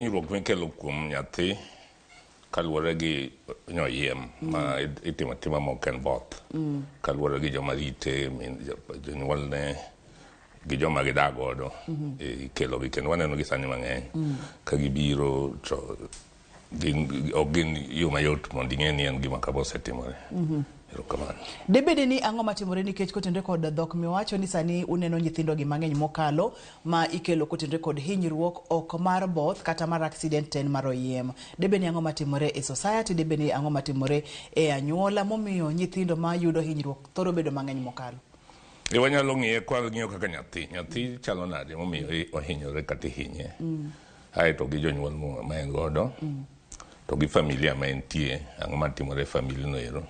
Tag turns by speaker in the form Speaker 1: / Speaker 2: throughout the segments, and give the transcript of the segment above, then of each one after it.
Speaker 1: Hinyruok mikelo kuom nyathi kaluwore gi nyoyiem ma itimo atima ma ok en both kaluwore gi joma rite, min jonyuolne gi joma gidak godo ikelogi kendo waneno gi sani mang'eny ka gibiro to gin ok gin yo mayot mondo ing'e ni en gima kama osetimore. Erokamano.
Speaker 2: Debede ni ang'o matimore nikech kotenre kod dhok miwacho ni sani uneno nyithindo gi mang'eny mokalo ma ikelo kotenre kod hinyruok ok mar both kata mar accident to en mar oyiem. Debed ni ang'o matimore e society, debed ni ang'o matimore e anyuola momiyo nyithindo ma yudo hinyruok thoro bedo mang'eny mokalo?
Speaker 1: E wanyalo ng'iye kwa ng'iyo kaka nyathi. Nyathi chalo nade momiyo ohinyore kata ihinye. Aeto gi jonyuol ma en godo. To gi familia ma entie, ang'o matimore e family no ero.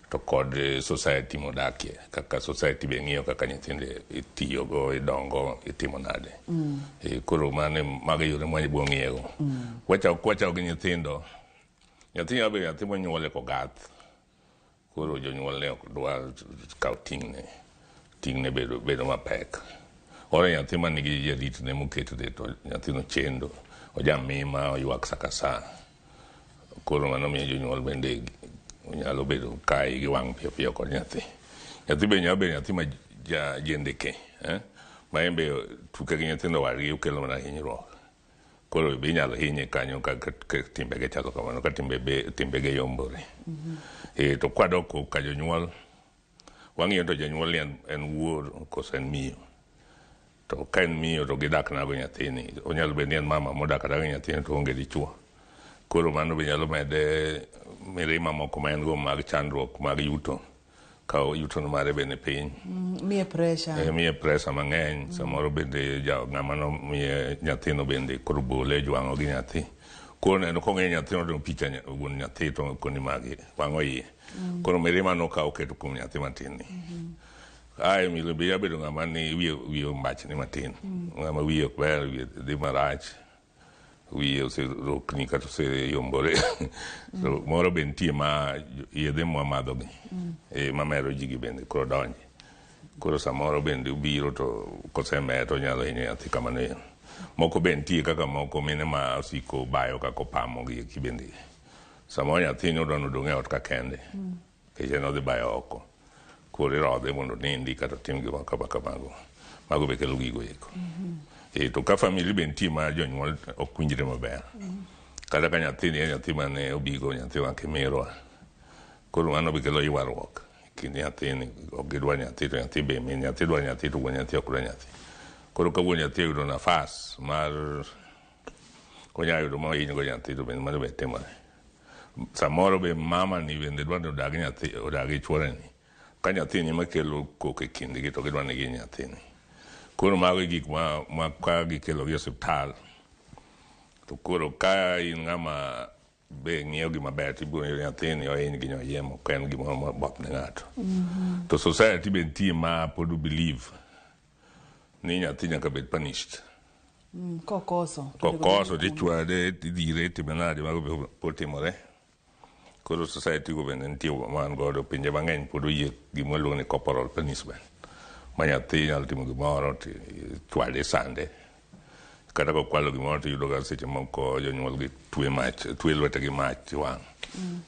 Speaker 1: To kod society modakie, kaka society be ng'iyo kaka nyithindo itiyogo, idongo, itimo nade. E, koro mano mago e yore ma wabiro ng'iyego. Wachako kwachako gi nyithindo, nyathi nyalo bedo nyathi monyuol e kogath. Koro jonyuolne ok dwar kawo ting'ne, ting'ne bedo, bedo mapek. Oro nyathi man gi jaritne moketne to nyathino chendo, ojamima, oywak sa ka sa. Koro mano miyo jonyuol bende nyalo bedo ka igi wang' piyo piyo kod nyathi. Nyathi be nyalo bedo nyathi ma ja jendeke, eh? Ma en be tuke gi nyithindo wadgi okelo mana hinyruok. Koro be inyalo hinye kanyo ka, ka, ka timbege chalo kamano, ka timbe timbege yombore. E, to kwadok ka jonyuol, wang'iyo to janyuol ni en, en wuoro koso en miyo. To ka en miyo to gidak nago nyathini. Onyalo bedo ni en mama modak adaka gi nyathini to oonge dichuo. Koro mano be nyalo mede mirima moko ma en go mag chandruok mag yuto. Ka yuto mare be ni piny.
Speaker 2: Miye pressure.
Speaker 1: E, miye pressure mang'eny. Samoro bende ja ng'ama nomiye nyathino bende koro bole jwang'o gi nyathi. Koro neno kong'iyo nyathino to picha wuon nyathi to koni magi wang'o iye. Koro mirima nokawo oketo kuom nyathi matin ni. Ae milo be yabedo ng'ama ni wiye wiye ombachni matin. Ng'ama wiye ok ber, wiye dhi marach. Wiye oserokni kata oseyombore. So moro be nitie ma yedhe mwamadho gi. E, mamero ji gi bende koro donje. Koro samoro bende obiro to kosemer to onyalo hinyo nyathi kamano ero. Moko be nitie kaka moko mine ma osiko bayo kaka opamo gi eki bende. Samoro nyathini odwa ni odong' e ot ka kende. Nikech en odhi bayo oko. Koro irodhe mondo onindi kata otim gima kama kamago. Mago be kelo gigo eko. E, to ka family be nitie ma jonyuol ok winjre maber. Kata ka nyathini en nyathi mane obigo nyathi ma kimirwa. Koro mano be kelo ywaruok e kind nyathini. Ok gidwar nyathi to nyathi be min nyathi dwaro nyathi to wuon nyathi ok dwar nyathi. Koro ka wuon nyathi oyudo nafas mar onyalo yudo ma ohinygo nyathi to bende mano be timore. Samoro be mama ni bende dwa ni odag nyathi odag gi chuore ni. Ka nyathini ema kelo koko e kindgi to gidwa ni gihiny nyathini. Koro mago e gik ma, ma ka gikelogi e osiptal to koro ka in ng'ama be ng'iyo gi maber to ibiro yudo nyathini ohiny gi nyoyiem ok en gimoro maboth ne ng'ato. To society be nitie ma pod believe ni nyathi nyaka bed punished.
Speaker 2: Kokoso.
Speaker 1: Kokoso tichwade, tidhire, itime nade, mago be pod timore. Koro society go bende nitie man godo pinje mang'eny pod oyie gima waluongo ni corporal punishment. Ma nyathi nyalo timo gimoro to ichwade isande. Kata kokwalo gimoro to iyudo ka seche moko jonyuol gi twe mach, twe lwete gi mach wang'.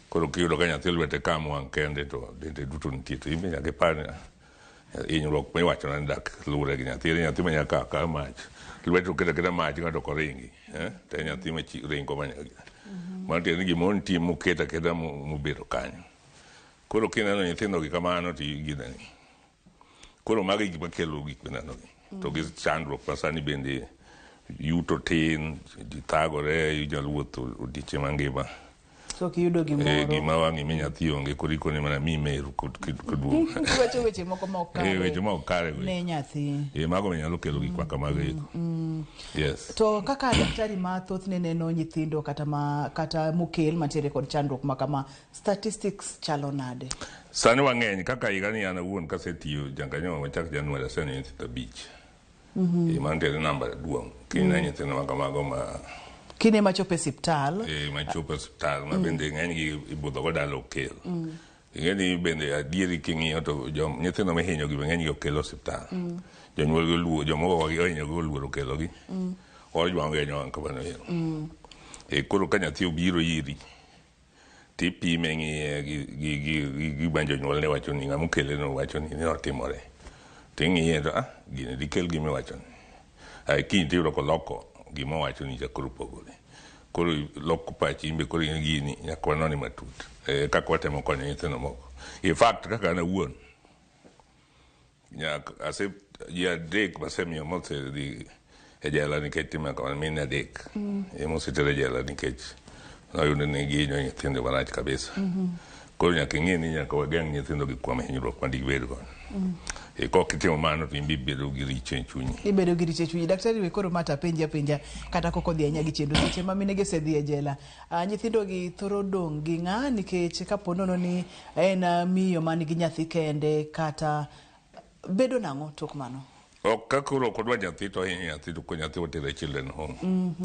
Speaker 1: Koro kiyudo ka nyathi lwete kam wang' kende to dende duto nitie to in be nyaka ipar ni hinyruok miwachona ni dak luwre gi nyathi en nyathi ma nyaka kaw mach lwete oketo aketa mach ng'ato ok oringi eh? To en nyathi ma ringo ma mano tiende ni gimoro nitie moket aketa mobedo kanyo koro kineno nyithindo gi kamano to gineni koro mago e gik makelo gik minenogi to gi chandruok ma sani bende yuto tin ji thagore inyalo wuotho odiechieng' mangima
Speaker 2: So kiyudo gimoro.
Speaker 1: Eh, gima wang' imi nyathi onge koro ikone mana mi meru koduogo.
Speaker 2: Iwacho weche moko ma ok kare.
Speaker 1: Eh, weche ma ok kare go.
Speaker 2: Ne nyathi.
Speaker 1: Eh, mago be nyalo kelo gik ma kamago eko. Yes.
Speaker 2: To kaka daktari ma thothne neno nyithindo kata ma kata mokel mantiere kod chandruok ma kama, statistics chalo nade?
Speaker 1: Sani wang'eny kaka higani an awuon kasetiyo jankanyo machak January aseneno nyithindo abich. Mm-hmm. Mano tiende namba duong'. Kineno nyithindo ma kamago ma
Speaker 2: Kinde machopo e siptal.
Speaker 1: Eh, machopo e osiptal ma bende ng'enygi ibudho go dala ok kel. Ing'e ni bende adieri king'iyo to nyithindo mihinyo gi be ng'enygi ok kel e osiptal. Jonyuol gi oluor, jomoko ohinyo gi oluoro kelogi. Ojwang'o gi ajwang'a kamano ero. E koro ka nyathi obiro iri tipime ng'iye gi gi gi gi gima jonyuolne wacho ni ng'ama okele no wacho ni notimore. Ting'iye to ah gini dikel gima iwacho ni. Ai kiny tiyudo koloko gima owacho ni cha koro opogore. Koro loko pachi in be koro in gini nyaka wanone matut. E kaka watemo konyo nyithindo moko. In fact kaka an awuon nyaka ase ji adek masemiyo mosedhi e jela nikech timo kamano mine adek ema oseter e jela nikech noyudo ni gihinyo nyithindo marach kabisa. Koro nyaka ing'e ni nyaka wageng' nyithindo gi kuom hinyruok ma digibed godo. E kok itimo mano to in be ibedo gi richo e chunyi.
Speaker 2: Ibedo gi richo e chunyi. Daktari we koro ma tapenji apenja kata kok odhi ahinya gi chenro. Seche ma minegi osedhi e jela, nyithindo gi thoro dong' gi ng'a nikech kapo nono ni en miyo man gi nyathi kende kata bedo nang'o tok mano?
Speaker 1: Ok ka koro ok odwa nyathi to ohinyo nyathi to koro nyathi watero e children home.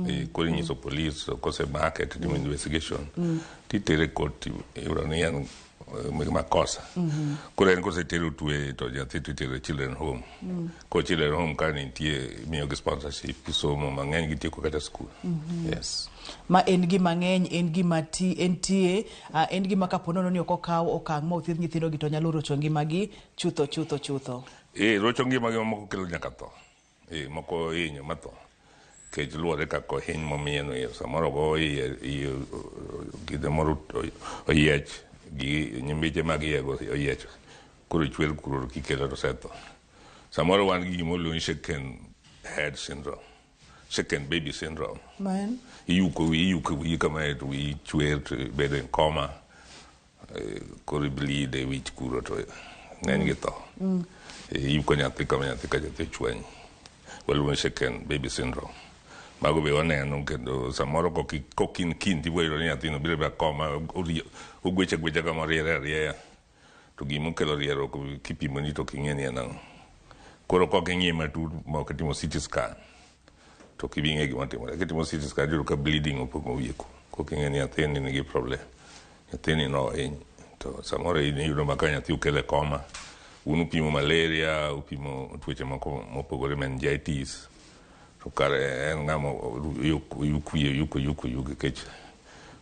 Speaker 1: E, koro inyiso police kosemake to timo investigation titere e court iyudo ni en makosa. Koro en kosetere otweye to nyathi to itero e children home. Koro children home ka nitie imiyogi sponsorship gisomo mang'eny gitieko kata school. Yes.
Speaker 2: Ma en gima ng'eny, en gima ti, entie, en gima kapo nono ni ok okaw okang' ma othiedh nyithindo gi to nyalo rocho ngimagi chutho chutho chutho.
Speaker 1: E, rocho ngimagi moko kelo nyaka tho. E, moko hinyo matho. Nikech luwore kaka ohiny momiye no ero. Samoro ogo iye, iye gine moro oyiech, gi nyimbiche mag iye go oyiech. Koro chwer kuro kikelo to osetho. Samoro wan gi gima iluongo ni shaken head syndrome. Shaken baby syndrome.
Speaker 2: Ma en?
Speaker 1: Iyuko wiyi, iyuko wiyi kamae to wiyi chwer to ibedo in coma. Koro ibleed e wich kuro to ng'eny gi tho. Iyuko nyathi kama nyathi ka nyathi ochwanyi. Waluongo ni shaken baby syndrome. Mago be waneno kendo samoro kok in keen tibiro yudo ni nyathino biro bedo coma ogwecho agwecha kama oriere arieya. To gima okelo rieruok kipimoni to ok ing'e ni en ang'o. Koro kok ing'iye matut ma ok itimo CT scan to ok ibi ng'eyo gima timore. Kitimo CT scan tiyudo ka bleeding opong'o wiye ku. Kok ing'e ni nyathini nigi problem. Nyathini nohiny. To samoro iyudo ma ka nyathi okel e coma, un upimo malaria, upimo tuoche moko mopogore meningitis. To kare en ng'ama oyuk wiye oyuk oyuk oyuk nikech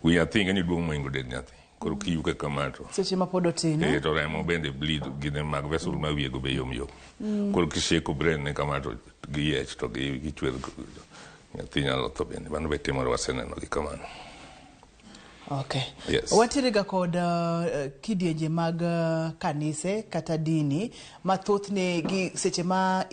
Speaker 1: wi nyathi ing'e ni duong' mohingo dend nyathi. Koro kiyuke kama to
Speaker 2: Seche ma pod otin.
Speaker 1: Eh, to remo bende bleed gine mag vessel ma wiye go be yom yom. Koro kisheko brain ne kama to giyiech to gichwer nyathi nyalo tho bende. Mano be timore waseneno gi kamano.
Speaker 2: Okay.
Speaker 1: Yes.
Speaker 2: Wantiere ga kod kidienje mag kanise kata dini ma thothne gi seche ma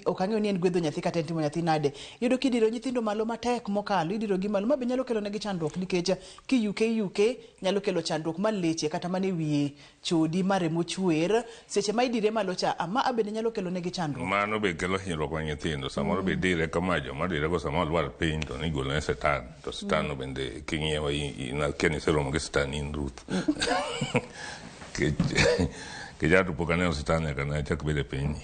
Speaker 2: ok ang'eyo ni en gwedho nyathi kata en timo nyathi nade. Iyudo kidiro nyithindo malo matek mokalo, idiro gi malo ma be nyalo kelo negi chandruok nikech kiyuke iyuke nyalo kelo chandruok ma leche kata mana e wiye chodi ma remo chwer. Seche ma idire malo cha, ama a bende nyalo kelo negi chandruok.
Speaker 1: Mano be kelo hinyruok ne nyithindo. Samoro be dire kama joma dire go sama olwar piny to nigolo ne satan. To satan no bende king'iyo akia ni iseromo gi satan in Ruth. Kech ato pok aneno satan nyaka ne achak bedo e pinyni.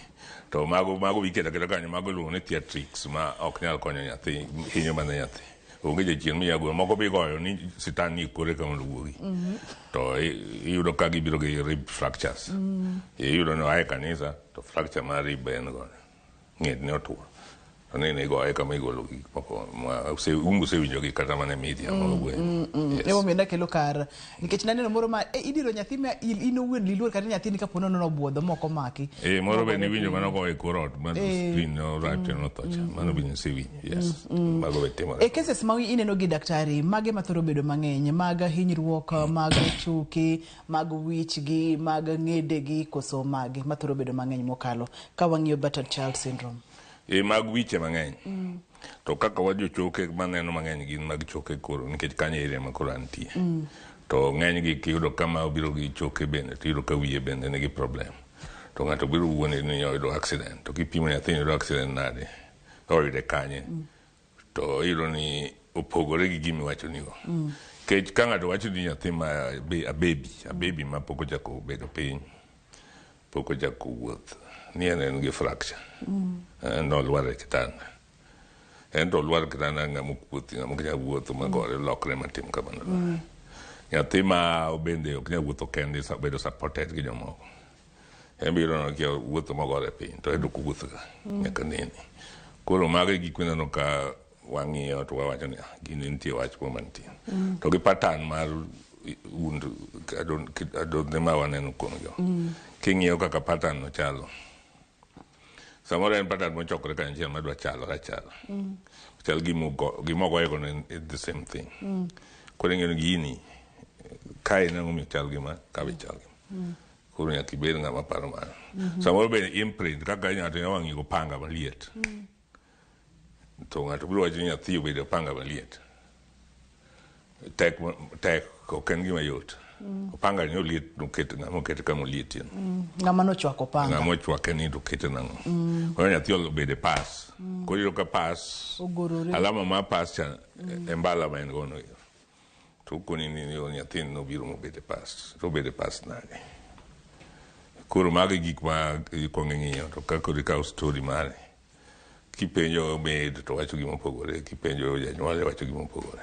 Speaker 1: To mago iketo aketa kanyo mago iluongo ni theatrics ma ok nyal konyo nyathi, hinyo mana nyathi. Onge jachien minya golo moko be igoyo ni sitan ni kore ka mondo owuogi. To iyudo ka gibiro gi rib fractures. Iyudo ni oa e kanisa to fracture mar rib en godo. Ng'etne otur. To ni igoye kama igolo gik moko ma un usewinjogi kata mana e media mag gweng'. Yes.
Speaker 2: Emomiyo nakelo kar nikech naneno moro ma idiro nyathi ma in owuon iluor kata nyathini kapo nono nobuodho mok omaki.
Speaker 1: Eh, moro be niwinjo mane ogoye e kor ot ma screen norach notho cha. Mano be nisewinjo. Yes. Mago be timore.
Speaker 2: E cases ma ineno gi daktari, mage ma thoro bedo mang'eny? Mag hinyruok, mag choke, mag wichgi, mag ng'edegi, koso mage ma thoro bedo mang'eny mokalo ka wang'iyo battered child syndrome?
Speaker 1: E mag wiche mang'eny. To kaka wajochoke maneno mang'eny gin mag choke koro nikech kanyo area ma koro antie. To ng'eny gi kiyudo kama obiro gi choke bende tiyudo ka wiye bende nigi problem. To ng'ato biro wuone ni oyudo accident. To kipimo nyathini oyudo accident nade? Oyude kanye? To iyudo ni opogore gi gima iwacho ni go. Nikech ka ng'ato wacho ni nyathi ma a baby, a baby ma pok ochako bedo piny, pok ochako wuoth, ni en gi fracture. En nolwar e kitanda. En to olwar e kitanda ng'ama ok wuothi, ng'ama ok nyal wuotho magore lokre matim kamano. Nyathi ma bende ok nyal wuotho kende bedo supported gi jomoko. En be iyudo ni okia wuotho mogore piny to en ok owuoth ga nyaka nene. Koro mago e gik mineno ka wang'iyo to wawacho ni, "Ah, gini nitie wach moro mantie." To gi pattern mar wound adhonde ma waneno kuom go. King'iyo kaka pattern no chalo, samoro en pattern mochokore kanyachiel madwa chalore achala. Chal gima ogoye go no en the same thing. Koro ing'eyo ni gini kae nang'o miyo chal gima ka be chal gima. Koro nyaka ibed ng'ama paro mano. Samoro be imprint kaka ng'ato nyalo wang'i go panga maliet. To ng'ato biro wacho ni nyathi obedo panga maliet. Tek tek ok en gima yot. Opanga ni oliet noket ng'ama okete kama olietie no.
Speaker 2: Ng'ama nochwako panga.
Speaker 1: Ng'ama ochwake ni to okete nang'o. Koro nyathi obedo e pas. Koro iyudo ka pas
Speaker 2: Ogorore.
Speaker 1: Alama mar pas cha e mbala ma en go no. To okoni ni nyathini nobiro mobedo e pas. To obedo e pas nade? Koro mago e gik ma ikwongo ing'iyo to ka koro ikawo story mare. Kipenjo maid to wacho gima opogore, kipenjo janyuol wacho gima opogore.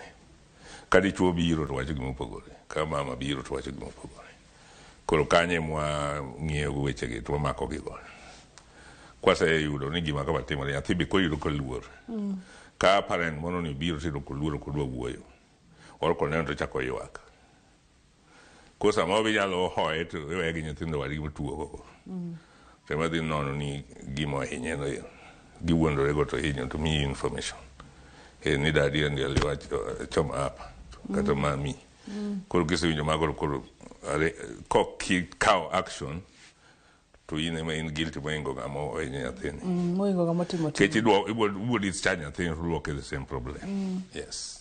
Speaker 1: Ka dichuo biro to wacho gima opogore, ka mama biro to wacho gima opogore. Koro kanyo ema wang'iyo go wechegi to wamako gi godo. Kwaseyudo ni gima kama timore, nyathi be koro yudo ka luor. Ka parent moro ni obiro tiyudo koluor ok odwa wuoyo. Or koneno to ochako ywak. Koro samoro be inyalo hoye to iweye gi nyithindo wadgi matuo go. To ema dhi nono ni gima ohinye no giwuondore go to hinyo to miyi information. E ni daddy and aliwach choma hapa kata mami. Koro kisewinjo mago to koro kok ikawo action to in ema in guilty mohingo ng'ama ohinyo nyathini.
Speaker 2: Mohingo ng'ama otimo
Speaker 1: Nikech ibro discharge nyathini to iduoke the same problem. Yes.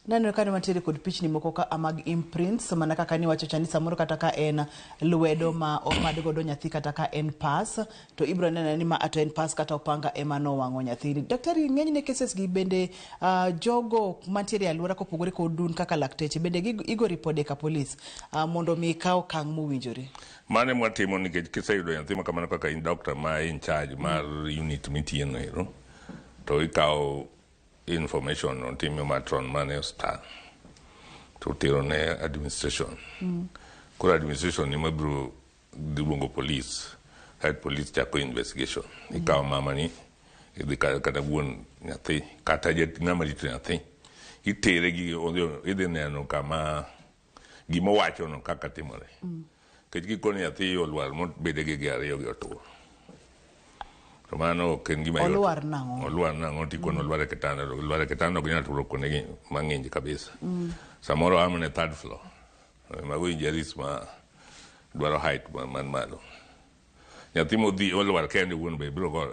Speaker 2: Naneno ka mantiere kod pichni moko ka mag imprints mana kaka niwacho cha ni samoro kata ka en lwedo ma omad godo nyathi kata ka en pas to ibro neno ni ma to en pas kata opanga ema nowang'o nyathini. Daktari, ng'enyne cases gi bende jogo mantiere e alwora kopogore kod un kaka lakteche bende igo ripode ka polis mondo mi kaw okang' mowinjore.
Speaker 1: Mano ema watimo nikech kiseyudo nyathi ma kamano kaka in doctor ma in charge mar unit mitiye no ero to ikawo information no timiyo matron mane osiptal to tero ne administration. Koro administration ema biro dhi luongo police kaeto police chako investigation. Ikawo mama ni idhi kata wuon nyathi kata ng'ama rito nyathi itere gi idhi neno kama gima owacho no kaka timore. Nikech kikoni nyathi olwar mobede gi ariyo gi otur. To mano ok en gima yot.
Speaker 2: Olwar nang'o?
Speaker 1: Olwar nang'o tikoni olwar e kitanda to olwar e kitanda ok nyal turo kuondegi mang'inj kabisa. Samoro oa mana e third floor. Mago injuries ma dwaro height man malo. Nyathi modhi olwar kende wuon be biro go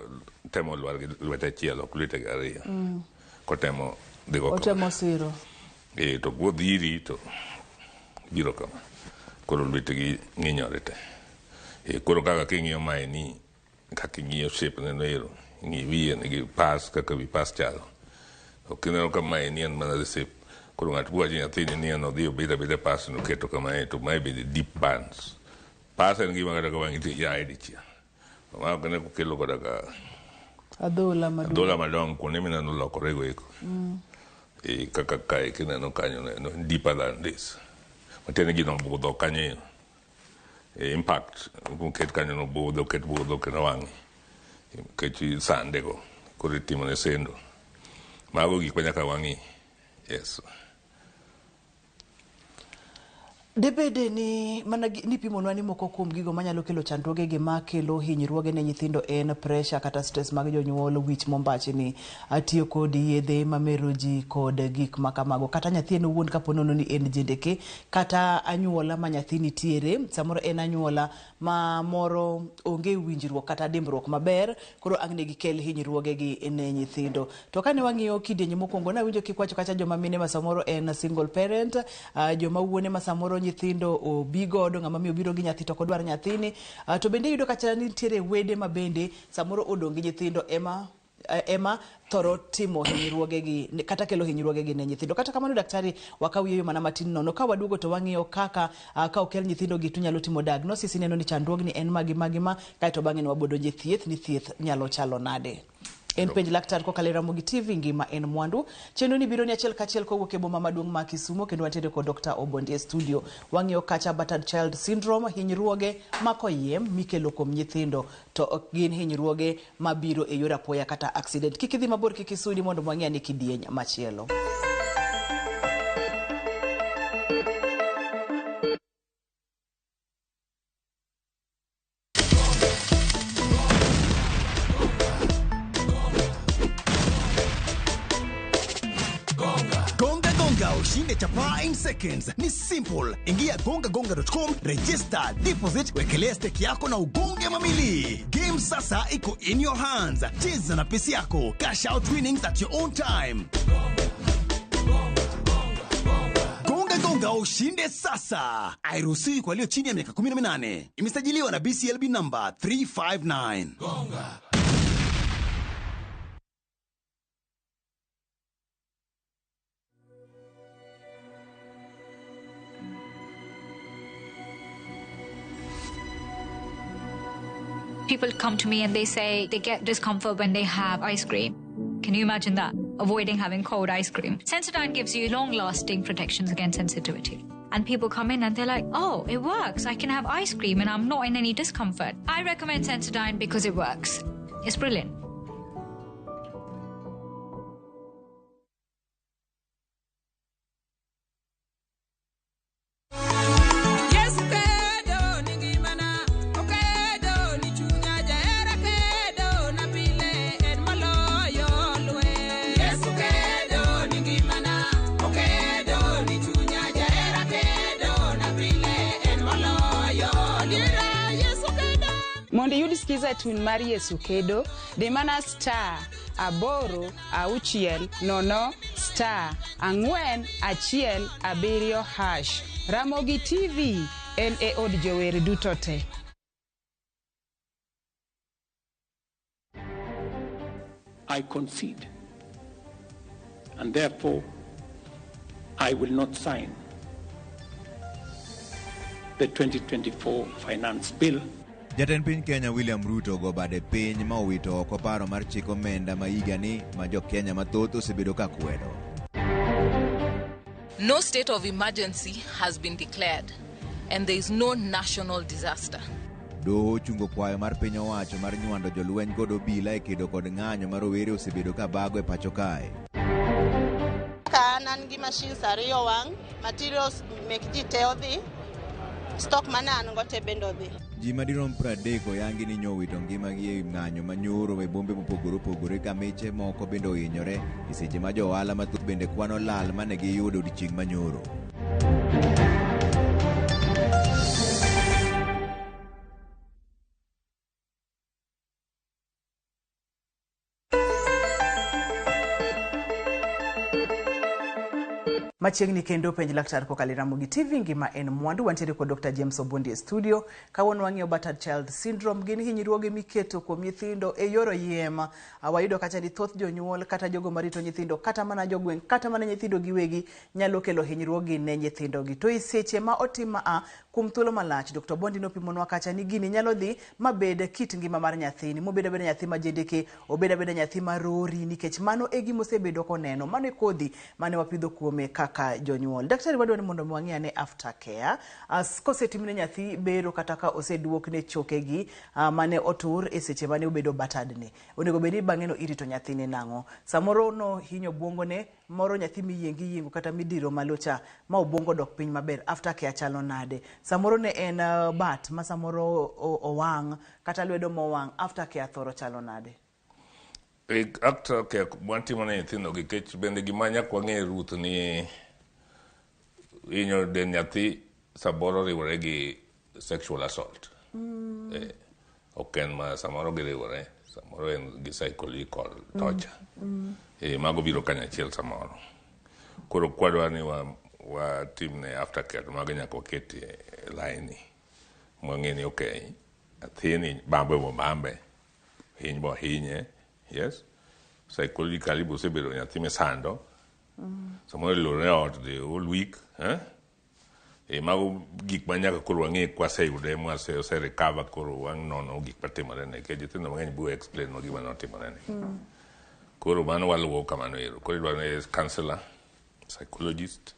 Speaker 1: temo lwar gi lwete achiel ok lwete gi ariyo. Kotemo dhi go kama.
Speaker 2: Otemo siro.
Speaker 1: E, to kodhiri to biro kama. Koro lwetegi ng'inyore te. E, koro kaka king'iyo mae ni kaka ing'iyo shape ne no ero, ing'i wiye nigi pas kaka wi pas chalo. Ok ineno ka mae ni en mana the shape. Koro ng'ato biro wacho nyathini ni en odhi obedo abeda pas noketo kamae to mae bende deep burns. Pas en gima kata ka wang'i to yaye dichiel. Ma ok ne kokelo koda ka
Speaker 2: Adhola maduong'.
Speaker 1: Adhola madongo kuonde mineno lokore go eko. E, kaka kae kineno kanyo no, deeper than this. Matiende ni gino obudho kanyo ero. E, impact moket kanyo no budho oket budho kendo wang'e. Nikech sande go koro itimo ne sendo. Mago gik ma nyaka wang'i. Yes.
Speaker 2: Debede ni mana nipimonwa ni moko kuom gigo manyalo kelo chandruoge gi makelo hinyruoge ne nyithindo en pressure kata stress mag jonyuol, wich mombachni, tiyo kod yedhe mamero ji kod gik makamago. Kata nyathi en owuon kapo nono ni en jendeke, kata anyuola ma nyathi nitiere, samoro en anyuola ma moro onge winjruok kata dimbruok maber, koro ang' ne gikel hinyruoge gi ne nyithindo. To kane wang'iyo kidienje mokwongo, nawinjo kikwacho kacha joma mine ma samoro en single parent, joma wuone ma samoro nyithindo obi godo, ng'ama miyo obiro gi nyathi to ok odwar nyathini. To bende iyudo kacha nitiere wede ma bende samoro odong' gi nyithindo ema thoro timo hinyruoge gi kata kelo hinyruoge gi ne nyithindo. Kata kamano daktari, wakaw yueyo mana matin nono. Ka waduogo to wang'iyo kaka ka okel nyithindo gi tunyalo timo diagnosis, ineno ni chandruogni en magi magi ma, kaeto bang'e ne wabodonje thieth ni thieth nyalo chalo nade. En Penj Laktar kokalo e Ramogi TV, ngima en mwandu. Chenro ni biro ni achiel kachiel kowuok e boma maduong' ma Kisumo kendo wantiere kod Dr. Obondi e studio. Wang'iyo kacha battered child syndrome, hinyruoge makoyiem mikelo kuom nyithindo to ok gin hinyruoge mabiro e yor apoya kata accident. Kik idhi mabor, kik isudi mondo wang'i ane kidieny machielo.
Speaker 3: Gonga Gonga ushinde chapaa in seconds. Ni simple. Ingia gongagonga.com, register, deposit, wekelea stake yako na ugonge mamili. Game sasa iko in your hands. Cheza na pesi yako. Cash out winnings at your own time. Gonga Gonga ushinde sasa. Hairuhusiwi kwa walio chini ya miaka 18. Imesajiliwa na BCLB number 359.
Speaker 4: People come to me and they say they get discomfort when they have ice cream. Can you imagine that? Avoiding having cold ice cream. Sensodyne gives you long lasting protections against sensitivity. And people come in and they're like, oh, it works. I can have ice cream and I'm not in any discomfort. I recommend Sensodyne because it works. It's brilliant.
Speaker 5: Yesu kedo ni ngimana, okedo ni chunya, jahera kedo na pile en moloyo lweny. Yesu kedo ni ngimana, okedo ni chunya, jahera kedo na pile en moloyo lweny. Yesu kedo.
Speaker 6: Mondo iyud skiza tune mar Yesu Kedo, di mana star 8 6 0 star 4 1 7 hash. Ramogi TV en e od jower duto te.
Speaker 7: I concede. And therefore, I will not sign the 2024 Finance Bill.
Speaker 8: Jatend piny Kenya William Ruto ogo bade piny ma owito oko paro mar chik omenda ma higani ma jo-Kenya mathoth osebedo ka kwedo.
Speaker 9: No state of emergency has been declared, and there is no national disaster.
Speaker 8: Doho ochungo kwayo mar piny owacho mar nywando jolweny kod obila e kedo kod ng'anyo ma rowere osebedo ka bago e pacho kae.
Speaker 10: Ka an an gi machines ariyo wang', materials mek ji te odhi, stock mane an go te bende odhi.
Speaker 8: Ji madirom 30 oyangi ni nyowito ngimagi e ng'anyo manyoro e bombe mopogore opogore ka miche moko bende ohinyore e seche ma jo ohala mathoth bende kwano lal mane giyudo odiechieng' manyoro.
Speaker 2: Machiegni kendo Penj Laktar kokalo e Ramogi TV, ngima en mwandu. Wantiere kod Dr. James Obondi e studio. Kawuono wang'iyo battered child syndrome, gin hinyruoge miketo kuom nyithindo e yor oyiem. Wayudo kacha ni thoth jonyuol kata jogo marito nyithindo, kata mana jogweng', kata mana nyithindo giwegi nyalo kelo hinyruogi ne nyithindogi. To e seche ma otim ma kuom thuolo malach, Dr. Obondi nopimonwa kacha ni gini nyalo dhi mabed kit ngima mar nyathini, mobed abeda nyathi ma jendeke, obed abeda nyathi marori, nikech mano e gima osebedo koneno, mano e kodhi mane wapidho kuome kaka jonyuol. Daktari, wadwa ni mondo mi wang'i ane aftercare. As kosetimne nyathi bero kata ka oseduokne chokegi mane otur e seche mane obedo battered ni. Onego bed ni bang'e no irito nyathini nang'o? Samoro no hinyo obwongone, moro nyathi miyiengo iyiengo kata midiro malo cha, ma obwongo dok piny maber. Aftercare chalo nade? Samoro ne en bat ma samoro owang' kata lwedo mowang', aftercare thoro chalo nade?
Speaker 1: Aftercare watimo ne nyithindo gi kech bende gima nyaka wang'e Ruth ni hinyo del nyathi samoro riwore gi sexual assault. Ok en ma samoro giriwore, samoro en gi psychological torture. Mago biro kanyachiel samoro. Koro kwadwa ni watimne aftercare to mago nyaka waket e line. Mwang'e ni okay, nyathini bambe bobambe, hiny bohinye, yes. Psychologically bosebedo nyathi misando. Samoro ilorone ot the whole week, eh? Mago gik ma nyaka koro wang'e kwaseyude mwase ose recover koro wang' nono gik matimore ne nikech nyithindo mang'eny biro explain nwa gima notimore ne. Koro mano waluwo kamano ero. Koro idwaro ni counselor, psychologist,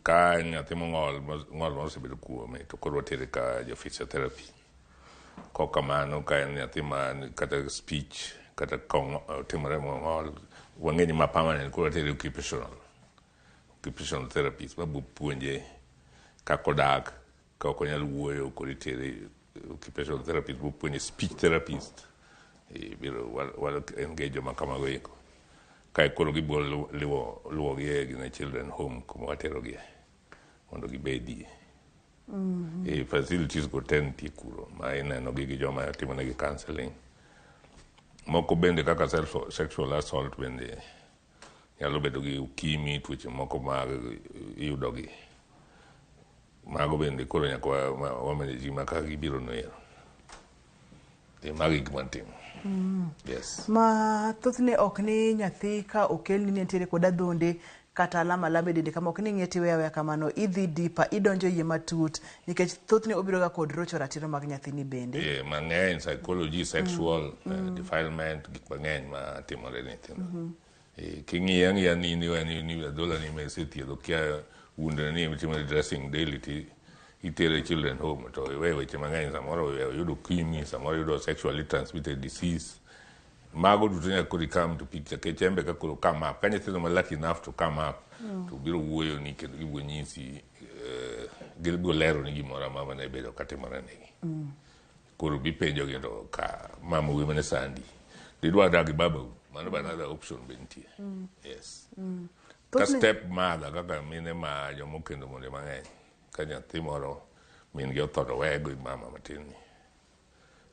Speaker 1: ka en nyathi mong'ol, ng'ol moro osebedo kuome, to koro watere ka jo physiotherapy. Kok kamano, ka en nyathi ma kata speech, kata timore mong'ol, wang'e ni ma permanent, koro watere occupational therapist mabo puonje kaka odak, ka ok onyal wuoyo, koro itere occupational therapist bopuonje, speech therapist, biro wa engage joma kamago eko. Kae koro gibiro luwogi e gine children home kuma waterogie mondo gibedie. Facilities go te nitie kuro ma ineno gi gi joma timonegi counseling. Moko bende kaka sexual assault bende nyalo bedo gi ukimwi, tuoche moko mag iyudogi. Mago bende koro nyaka wa manage ma kaka gibiro no ero. Mago e gik matimo. Yes.
Speaker 2: Ma thothne ok ni nyathi ka okelni ni entiere kod adhonde kata alama alama e dende kama, ok ni ing'iye tiweyo aweya kamano, idhi deeper, idonjo iye matut, nikech thothne obiro ga kod rocho ratiro mag nyathini bende.
Speaker 1: Mang'eny, psychology, sexual defilement, gik mang'eny ma timore ne nyithindo. King'iyo ang'iya ni adhola ni isethiedho, kia wundene ni itimo dressing daily, ti itere children home to iwe weche mang'eny, samoro oyudo ukimwi, samoro oyudo sexually transmitted disease. Mago duto nyaka koro come to picture kech embe ka koro come up ka nyithindo ma lucky enough to come up to biro wuoyo ni kendo gibiro nyisi, gibiro lero ni gimoro amora mane bedo katimore negi. Koro bipenjogi to ka mamau ema ne sandi, didwa dak gi babau, mano be another option be nitie. Yes. Ka step mother kaka mine ma joma okendo monde mang'eny, ka nyathi moro min gi otho to weye gi mama matin ni.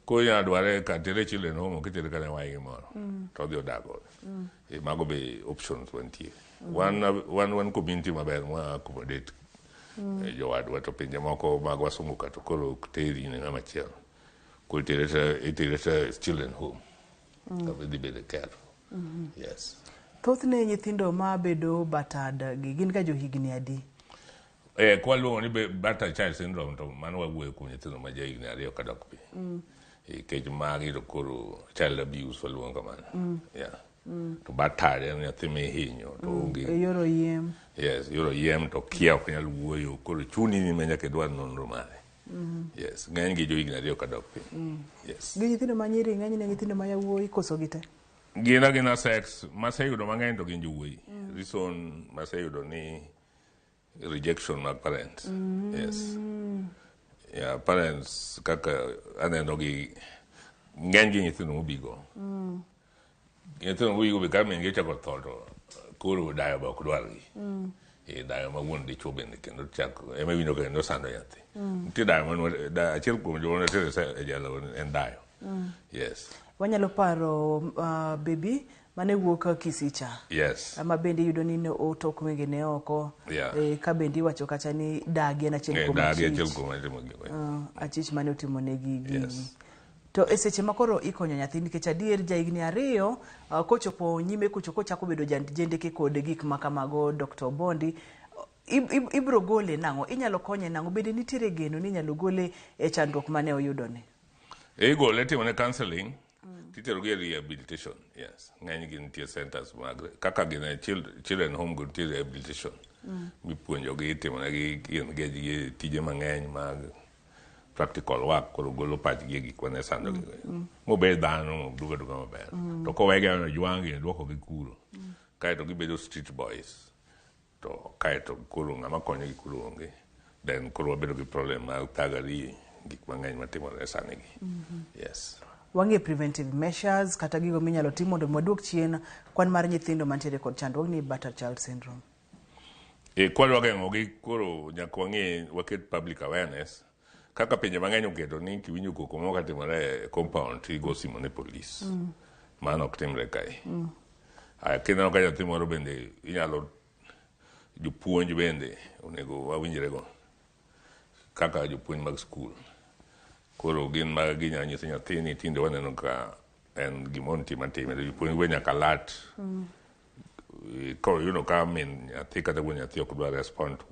Speaker 1: Koro inyalo dware ka tere children home, ok itere kata waygi moro to odhi odak godo. Mago be options mantie. Wan community maber mwa accommodate jowadwa, to pinje moko mag wasungu ka to koro ok teri ne ng'ama chielo. Koro itere to children home. Kama idhi bede careful. Yes.
Speaker 2: Thothne nyithindo ma bedo battered gi gin ga johigni adi?
Speaker 1: Kwaluongo ni battered child syndrome to mano wawuoyo kuom nyithindo ma jahigni 2 kadok piny. Nikech magi to koro child abuse waluongo kamano. Yeah. To battered en nyathi mihinyo to onge.
Speaker 2: E yor oyiem.
Speaker 1: Yes, yor oyiem to kia, ok nyal wuoyo, koro chuni ni ma nyaka idwar nonro mare. Yes, ng'eny gi johigni 2 kadok piny. Yes.
Speaker 2: Gi nyithindo ma nyiri ng'enyne, nyithindo ma yawuoyi koso gite?
Speaker 1: Gin agina sex maseyudo mang'eny to gin jowuoyi. Reason maseyudo ni rejection mag parents. Yes. Yeah, parents kaka aneno gi ng'eny gi nyithindo mobigo. Nyithindo mobigo be ka min gi ochako tho to koro dayo be ok dwargi. Dayo ma wuon dichuo bende kendo chako ema iwinjo ka kendo sando nyathi. Nitie dayo man achiel kuom joma ne e jela en dayo. Yes.
Speaker 2: Wanyalo paro baby mane wuok Kisii cha.
Speaker 1: Yes.
Speaker 2: Ma bende iyudo ni ne otok wengene oko. Ka bende iwacho kacha ni dagi en achiel kuom
Speaker 1: dagi achiel
Speaker 2: achich.
Speaker 1: Kuom atimo gigo.
Speaker 2: Achich mane otimo negi gigi.
Speaker 1: Yes.
Speaker 2: To e seche ma koro ikonyo nyathi, nikech adier jahigni 2 kochopo nyime kucho kochako bedo jendeke kod gik ma kamago, Dr. Obondi, ibiro gole nang'o? Inyalo konye nang'o? Bende nitiere geno ni inyalo gole e chandruok mane oyudoni?
Speaker 1: Igole, itimone counseling, titero gi e rehabilitation. Yes. Ng'eny gi nitie centers mag kaka gin e children home go nitie rehabilitation. Mipuonjogi, itimonegi, engage gi e tije mang'eny mag practical work, koro golo pachgi e gik mane sandogi go. Mobed dhano, moduog aduoga maber. To kowegi ojwang'gi, duokogi kuro. Kaeto gibedo street boys. To kaeto koro ng'ama konyogi koro onge. Then koro wabedo gi problem mag thagari, gik mang'eny matimore sani gi. Yes.
Speaker 2: Wang'e preventive measures kata gigo minyalo tim mondo waduok chien kwan mar nyithindo mantiere kod chandruogni battered child syndrome.
Speaker 1: Kwadwa geng'ogi koro nyaka wang'e waket public awareness kaka pinje mang'eny oketo ni kiwinjo koko moro katimore e compound to igo simu ne polis. Mano ok timre kae. Aya, kineno ka nyathi moro bende inyalo jopuonj bende onego wawinjrego kaka jopuonj mag skul. Koro gin ma ginyalo nyiso nyathini tinde waneno ka en gimoro nitie matimre to jopuonj be nyaka alert. Koro iyudo ka min nyathi kata wuon nyathi ok dwa respond to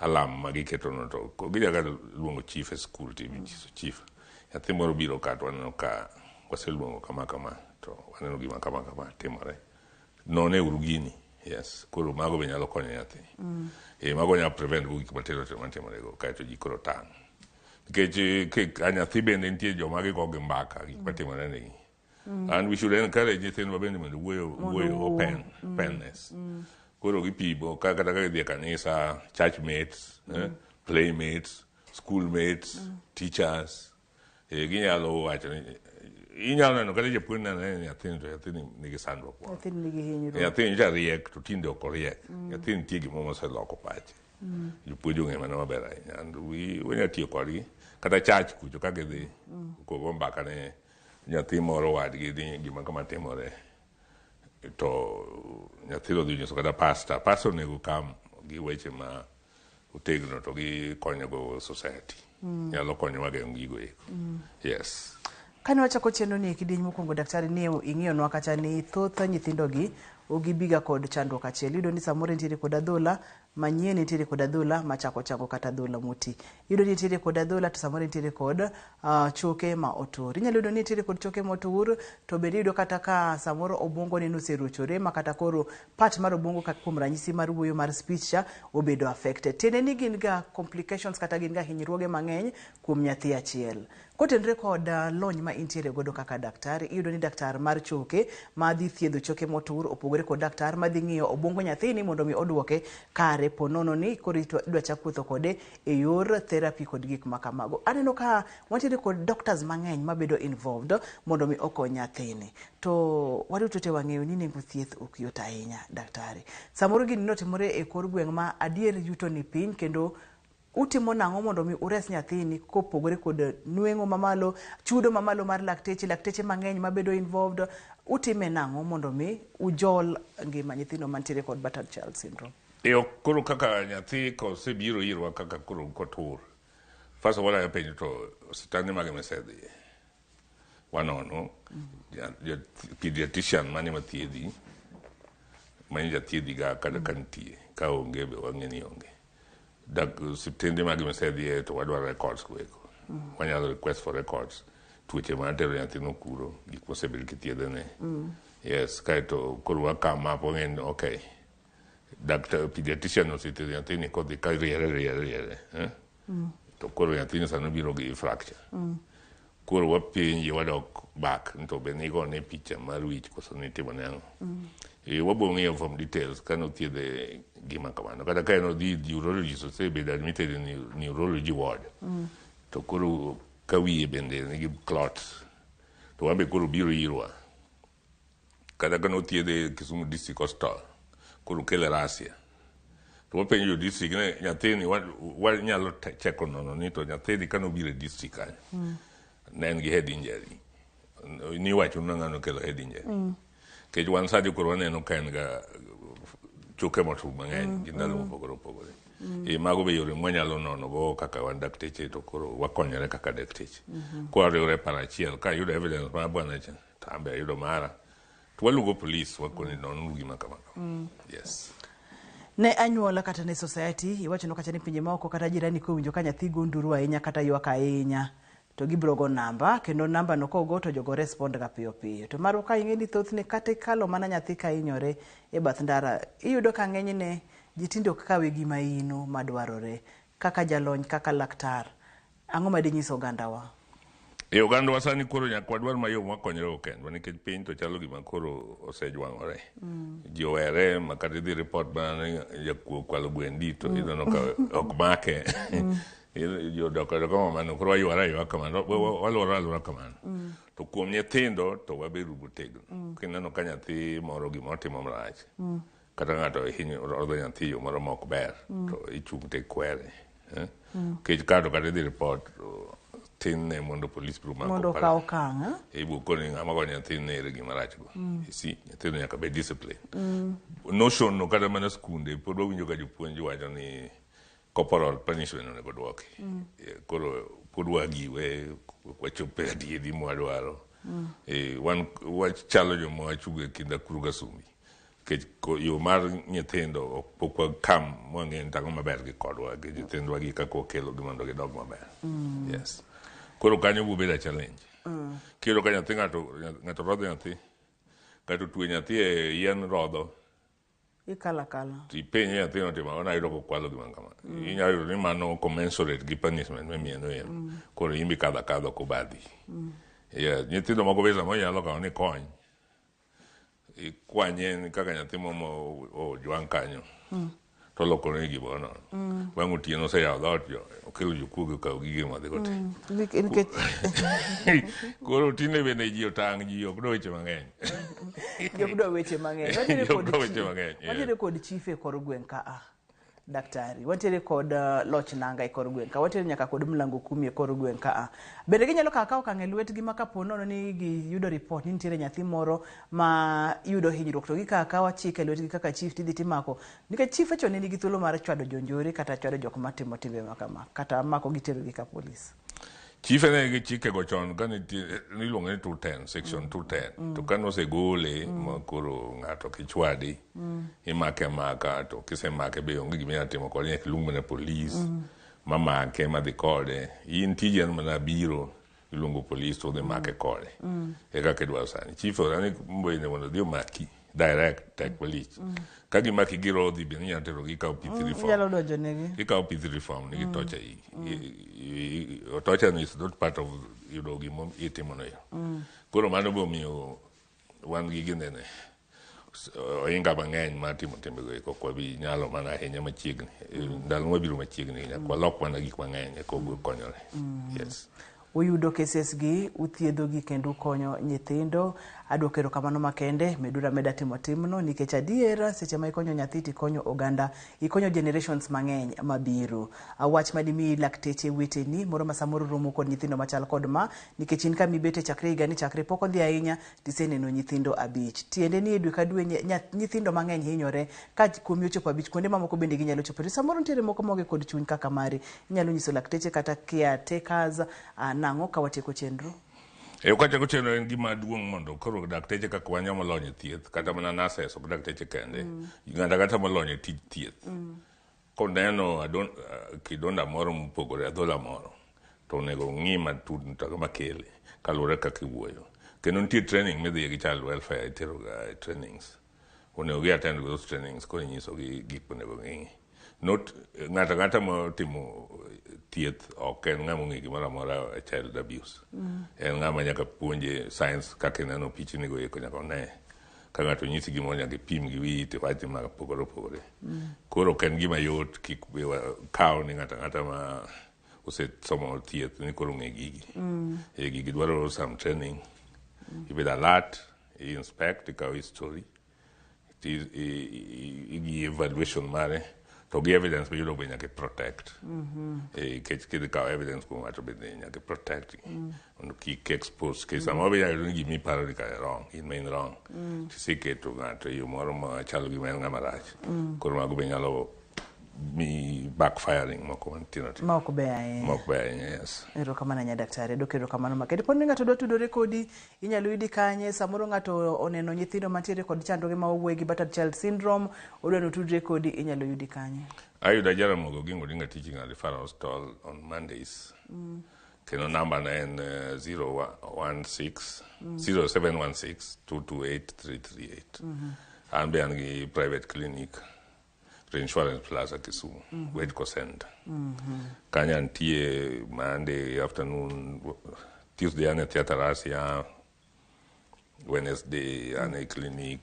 Speaker 1: alarm ma giketono to ginyalo luongo chief e skul to inyiso chief nyathi moro biro ka to waneno ka waseluongo kama kama. to waneno gima kama kama timore none uru gini yes koro mago be nyalo konyo nyathi e mago nyalo prevent go gik matindo tindo matimore go kaeto ji koro tang' nikech ka nyathi bende nitie joma gigo gi mbaka gik matimore negi and we should encourage nyithindwa bende mondo wuoyo wuoyo
Speaker 2: owuo.
Speaker 1: open openness koro gipimo kata ka gidhi e kanisa church mates playmates schoolmates teachers ginyalo wacho ni inyalo neno kata japuonj neno ni nyathini to nyathini nigi sandruok moro
Speaker 2: Nyathini nigi hinyruok.
Speaker 1: nyathini nyocha riek to tinde ok oriek nyathini nitie gimoro moseloko pache jopuonj ong'e mano maber ahinya and wanyalo tiyo kodgi kata church kucho ka gidhi kogo mbaka ne nyathi moro wadgi ni gima kama timore to nyathino odhi nyiso kata pastor pastor onego kam gi weche ma otegno to gikonyogo society nyalo konyowa geng'o gigo eko yes
Speaker 2: Kane wachako chenro ni e kidieny mokwongo daktari ni ing'iyonwa kata ni thoth nyithindogi ogibiga kod chandruok achiel. Iyudo ni samoro nitiere kod adhola manyien, nitiere kod adhola machako chango kata adhola moti. Iyudo ni nitiere kod adhola to samoro nitiere kod choke ma otur. Inyalo yudo ni nitiere kod choke motur to bende iyudo kata ka samoro obwongo ne noserochore ma kata koro part mar obwongo kaka kuom ranyisi mar wuoyo mar speech cha obedo affected. Tiende ni gin ga complications kata gin ga hinyruoge mang'eny kuom nyathi achiel. Kotenore kod lony ma intiere godo kaka daktari, iyudo ni daktar mar choke madhi thiedho choke motur opogore kod daktar madhi ng'iyo obwongo nyathini mondo mi oduoke kare po nono ni koro idwa chak wuotho kode e yor therapy kod gik ma kamago. Aneno ka wantiere kod doctors mang'eny mabedo involved mondo mi okony nyathini. To waduto te wang'eyo ni nengo thieth ok yot ahinya daktari. Samoro gini notimore e kor gweng' ma adier yuto ni piny kendo utimo nang'o mondo mi ures nyathini kopogore kod nweng'o mamalo, chudo mamalo mar lakteche, lakteche mang'eny mabedo involved, utime nang'o mondo mi ujol ngima nyithindo mantiere kod battered child syndrome?
Speaker 1: E koro kaka nyathi kosebiro irwa kaka koro kotur first of all apenjo to osiptande mage misedhiye wanono pediatrician mane mathiedhi mane jathiedhi ga kata ka nitie ka onge be wang'e ni onge dak osiptende mage misedhiye to wadwaro records go eko wanyalo request for records tuoche matero nyathino kuro gik mosebedo kithiedhene yes kaeto koro wa come up wang'e ni okay doctor pediatrician osethiedho nyathini kodhi ka riere riere riere eh? To koro nyathini sani biro gi fracture koro wapenje wadok back ni to be nigone picha mar wich koso nitimone ang'o e, wabo ng'iyo from details kane othiedhe gima kamano kata ka en odhi neurologist osebedo admitted in neurology ward to koro ka wiye bende nigi clot to wan be koro biro irwa kata ka nothiedhe Kisumu District Hospital koro kele Rasia to wapenjo jo district ni nyathini wanyalo cheko nono ni to nyathini kanobiro e district kanyo ne en gi head injury niwacho ni ng'ano kelo head injury nikech wan sani koro waneno ka en ga choke motur mang'eny gi ndalo mopogore opogore e mago be yore mwanyalo nono go kaka wan dakteche to koro wakonyore kaka dakteche kwariwore paro achiel ka ayudo evidence mar bwana cha to an be ayudo mara to waluongo polis wakoni nonuru gima kama kama yes
Speaker 2: Ne anyuola kata ne society, iwacho kata ni pinje maoko kata jirani kowinjo ka nyathi go nduru ahinya kata ywak ahinya to gibiro go namba kendo namba no kogo to jogo respond ga piyo piyo. To marwa ka ing'e ni thothne kata ikalo mana nyathi ka hinyore e bath ndara, iyudo ka ng'enyne ji tinde ok kawe gima ino madwarore. Kaka jalony, kaka laktar, ang'o ma dinyiso ogandawa?
Speaker 1: E ogandawa sani koro nyaka wadwar mayom wakonyre go kendwa nikech piny to chalo gima koro osejwang'ore. Ji owere ma kata idhi report mana ni jakuo okwalo gwendi to ineno ka ok make. Ji odok adoka kamano koro wayware aywa kamano waluoro aluora kamano. To kuom nyithindo to wabedo motegno. Kineno ka nyathi moro gima otimo marach kata ng'ato hinyo rodho nyathi e yo moro ma ok ber to ichung' to ikwere. Nikech kato kata idhi report to tin ne mondo polis biro mako
Speaker 2: Mondo
Speaker 1: pala.
Speaker 2: okaw okang', eh?
Speaker 1: Ibo koni ng'ama go nyathi nere gima rach go. You see, nyithindo nyaka bed discipline. Notion no kata mana skunde pod wawinjo ka jopuonj wacho ni corporal punishment onego duoki. Koro pod wagiwe wachope adieri mwadwaro. Wan wachalo joma wachungo e kind akuru gasumbi. Nikech yo mar nyithindo ok pok wakam mwang'e ni tang'o maber gi kodwa gi nyithindwa gi kaka wakelogi mondo gidog maber. Yes. Koro kanyo bo bedo a challenge. Kiyudo ka nyathi ng'ato ng'ato rodho nyathi Ng'ato otwe nyathi e yien rodho.
Speaker 2: Ikalo akala.
Speaker 1: To ipenje nyathino timo ang'o nayudo kokwalo gima kama. Inyalo yudo ni mano commensurate gi punishment mimiye no ero. Koro in be ikadho akadha ok obadhi. Yeah, nyithindo moko be samoro inyalo kawo ni kony. Ikwanye kaka nyathi mo ojwang' kanyo. To olokore ni gimoro nono. Bang' otieno oseyawo dhoot jo okelo jokuoge okawo gige modhi go te.
Speaker 2: Nikech
Speaker 1: Koro tinde bende ji otang' ji ok dwa weche mang'eny.
Speaker 2: ji ok dwa weche mang'eny. Wantiere
Speaker 1: Ji ok
Speaker 2: kod
Speaker 1: dwa weche
Speaker 2: chief-
Speaker 1: mang'eny, yeah.
Speaker 2: Wantiere kod chief e kor gweng' ka a. Daktari, wantiere kod loch nanga e kor gweng' ka, wantiere nyaka kod mlango kumi e kor gweng' ka a. Bende ginyalo kawo akawa okang' e lwetgi ma kapo nono ni giyudo report ni nitiere nyathi moro ma yudo hinyruok to gikawo akawa chik e lwetgi kaka chief tidhi timako. Nikech chief chon ne nigi thuolo mar chwado jonjore kata chwado jok matimo timbe ma kama kata mako gi tero gi ka polis.
Speaker 1: Chife ne nigi chikego chon ka nitie niluongo ni 210 section 210 to kane osegole ma koro ng'ato kichwadi imake amaka to kisemake be onge gima inyalo timo kode nyaka iluong mana polis mamake madhi kode in tiji en mana biro iluongo polis to udhi make kode e kaka idwaro sani chief sani bende mondo odhi omaki direct tek malich ka gimaki gi rodhi bende inyalo tero gi ikawo P3 form
Speaker 2: Inyalo donjo negi.
Speaker 1: ikawo P3 form nigi tocha i tocha is not part of yudo gima itimono yo koro mano be omiyo wan gi ginene ohinga mang'eny mar timo timbego eko ok wabi nyalo mana ahinya machiegni ndalo mabiro machiegni nyaka walok mana gik mang'eny eka wabiro konyore yes
Speaker 2: Uyudo cases gi, uthiedho gi kendo ukonyo nyithindo. Aduoko erokamano makende, meduru ameda timo timno nikech adier seche ma ikonyo nyathi tikonyo oganda, ikonyo generations mang'eny mabiro. Wach madimi lakteche weteni moro ma samoro romo kod nyithindo machal kod ma nikech in kama ibete chakre higani chakre pok odhi ahinya tiseneno nyithindo abich. Tiende ni e dwe ka dwe nyithindo mang'eny hinyore ka kuomi ochopo abich kuonde mamoko bende ginyalo chopo. To samoro nitiere moko maonge kod chuny kaka mari. Inyalo nyiso lakteche kata caretakers nang'o ka watieko chenro?
Speaker 1: E kachako chenro en gima duong' mondo koro dakteche kaka wan joma olony e thieth kata mana nurses ok dakteche kende ng'ato ang'ata molony e tij thieth koneno kidonda moro mopogore adhola moro to onego ong'i matut to makele kaluwore kaka iwuoyo kendo nitie training midhiye gi child welfare itero ga e trainings onego gi attend those trainings koro inyisogi gik monego ging'i not ng'ato ang'ata motimo thieth ok en ng'ama ong'e gimoro amora e child abuse en ng'ama nyaka puonje science kaka ineno pichni go eko nyaka one ka ng'ato nyisi gimoro nyaka ipim gi wiyi tiwach ma opogore opogore koro ok en gima yot kik be kaw ni ng'ato ang'ata ma osesomo thieth ni koro ong'e gigi e gigi dwaro some training ibedo alert i inspect ikawo history gi evaluation mare to gi evidence miyudo be nyaka i protect nikech kidhi kawo evidence kuom ng'ato bende nyaka i protect mondo kik expose nikech samoro be inyalo yudo ni gima iparo ni kare wrong in ma in wrong tiseketo ng'ato e yo moro machalo gima en ng'ama rach koro mago be nyalo mi backfiring moko matindo tindo
Speaker 2: Ma ok ber ahinya.
Speaker 1: ma ok ber ahinya yes
Speaker 2: Erokamano ahinya daktari, adwoko erokamano makende. Poni ng'ato dwa tudore kodi, inyalo yudi kanye? Samoro ng'ato oneno nyithindo mantiere kod chandruoge ma wawuoye gi battered child syndrome, odwa ni otudre kodi, inyalo yudi kanye?
Speaker 1: Ayuda Jaramogi Oginga Odinga Teaching and Referral Hospital on Mondays. Kendo namba na en 016 0716 228 338. An be an gi private clinic Reinsurance Plaza Kisumu, Wedco Center. Kanyo antie Monday afternoon, Tuesday an e Theatre Asia, Wednesday an e clinic,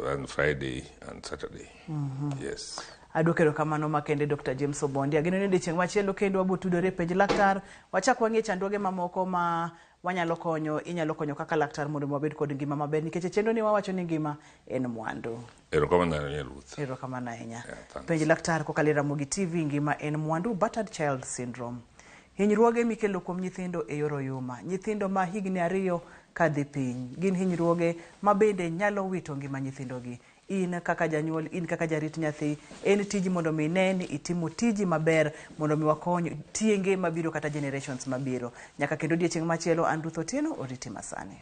Speaker 1: and Friday and Saturday. Yes.
Speaker 2: Adwoko erokamano makende Dr. James Obondi. Ageno ni odiechieng' machielo kendo wabo tudore e penj laktar. Wachak wang'e chandruoge mamoko ma wanyalo konyo, inyalo konyo kaka laktar mondo wabed kod ngima maber nikech e chenro ni wawacho ni ngima en mwandu.
Speaker 1: Erokamano ahinya Ruth.
Speaker 2: Erokamano ahinya.
Speaker 1: Yeah, thanks.
Speaker 2: Penj laktar kokalo e Ramogi TV ngima en mwandu battered child syndrome. Hinyruoge mikelo kuom nyithindo e yor oyuma. Nyithindo ma higni 2 kadhi piny. Gin hinyruoge ma bende nyalo wito ngima nyithindogi. In kaka janyuol, in kaka jarit nyathi, en tiji mondo mi ine ni itimo tiji maber mondo mi wakony tienge mabiro kata generations mabiro. Nyaka kendo odiechieng' machielo, an Ruth Otieno, oriti masani.